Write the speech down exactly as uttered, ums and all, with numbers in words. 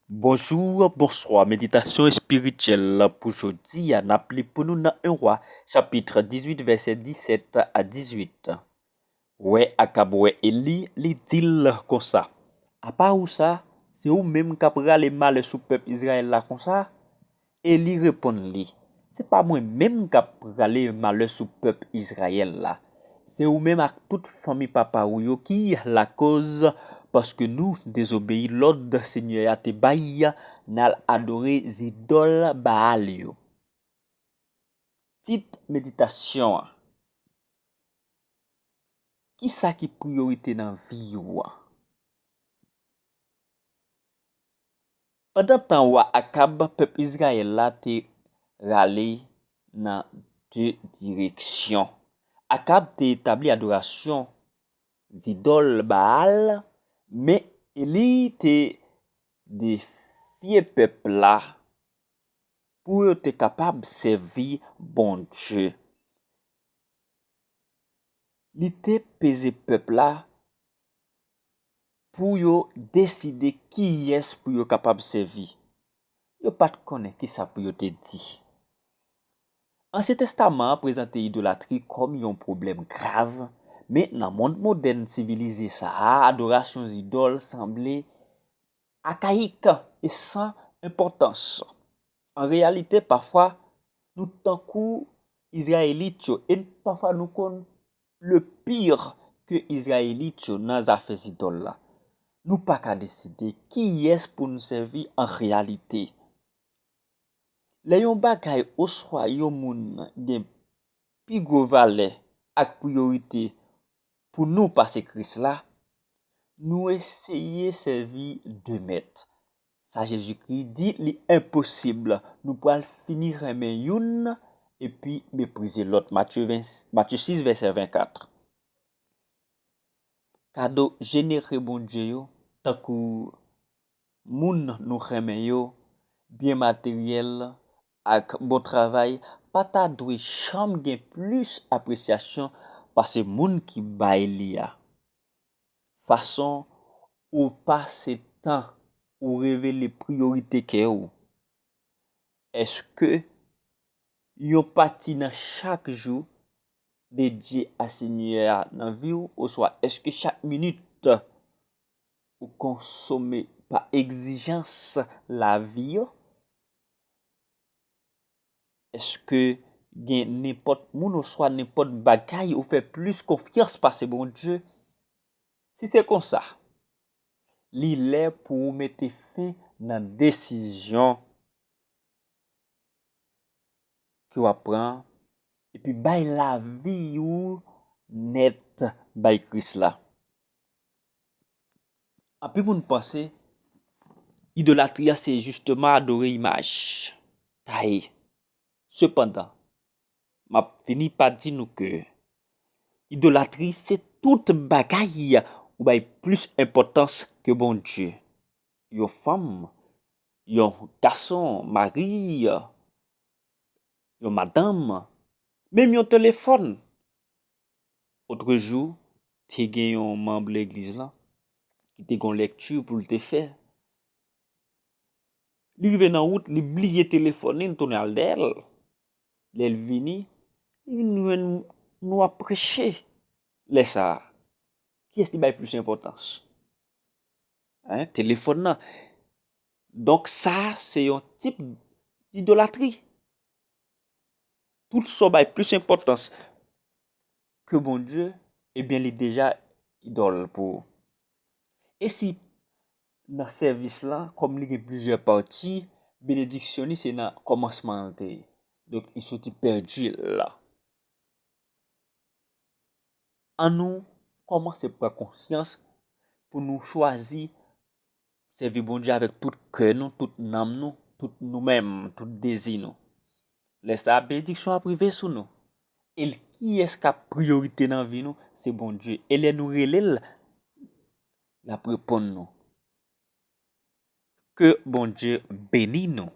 Bonjou, bonswa. Meditasyon espirityèl pou jodi a, n ap li pou nou nan en Wa, chapit dizuit, vèsè disèt a dizuit. Wè Akab wè Eli, li di l konsa, "Apa ou sa, se ou menm k ap rale malè sou pèp Izrayèl la konsa?" Eli reponn li, "Se pa mwen menm k ap rale malè sou pèp Izrayèl la. Se ou menm ak tout fanmi papa ou yo ki lakoz, paske nou dezobeyi lòd Senyè a te bay, n al adore zidòl Baal yo." Tit meditasyon an, kisa ki priyorite nan vi w? Pandan tan wa Akab, pèp Izrayèl la te rale nan de direksyon. Akab te etabli adorasyon zidòl Baal, men Eli te defye pèp la pou yo te kapab sèvi Bondye. Li te peze pèp la pou yo deside kiyès pou yo kapab sèvi. Yo pa t konnen kisa pou yo te di. Ansyen Testaman an prezante idolatri kòm yon pwoblèm grav, men nan mond modèn sivilize sa a, adorasyon zidòl sanble akayik e san enpòtans. An reyalite, pafwa, nou tankou Izrayelit yo, e pafwa nou konn le pire ke Izrayelit yo nan zafè zidòl la. Nou pa ka deside kiyès pou n sèvi an reyalite. Lè yon bagay oswa yon moun gen pi gwo valè ak priyorite pou nou pase Kris la, nou eseye sèvi de mèt. Sa Jezikri di, li enposib. Nou pral fini renmen youn epi meprize lòt. Matye ven, Matye sis, vèsè vennkat. Kado jenere Bondye yo, tankou moun nou renmen yo, byen materyèl, ak bon travay, pa ta dwe janm gen plis apresyasyon pase moun ki bay li a. Fason ou pase tan ou revele priyorite kè w. Èske yon pati nan chak jou dedye a Senyè a nan vi w, oswa èske chak minit ou konsome pa egzijans lavi yo? Èske gen nenpòt moun oswa nenpòt bagay ou fè plis konfyans pase Bondye? Si se konsa, li lè pou ou mete fen nan desizyon ke w ap pran, epi bay lavi ou nèt bay Kris la. Anpil moun panse idolatri a se jisteman adore imaj taye. Sepandan, m ap fini pa di nou ke idolatri se tout bagay ou bay plis enpòtans ke Bondye. Yon fanm, yon gason, mari, yon madanm, menm yon telefòn. Otrejou, te gen yon manm legliz lan ki te gen yon lèkti pou l te fè. Li rive nan wout, li bliye telefòn li, li tounen al dèyè l. Lè l vini, li vin jwenn nou ap preche. Lè sa a, kiyès li bay plis enpòtans? Hein, telefòn nan. Donk, sa a, se yon tip idolatri. Tout sa w bay plis enpòtans ke Bondye, ebyen, li deja idòl pou ou. E si nan sèvis lan, kòm li gen plizyè pati, benediksyon li se nan kòmansman an l te ye. Donk, li soti pèdi la. Ann nou kòmanse pran konsyans pou nou chwazi sèvi Bondye avèk tout kè nou, tout nanm nou, tout nou menm, tout dezi nou. Lè sa a, benediksyon ap rive sou nou. E l, kiyès k ap priyorite nan vi nou? Se Bondye. E lè nou rele l, l ap reponn nou. Ke Bondye beni nou.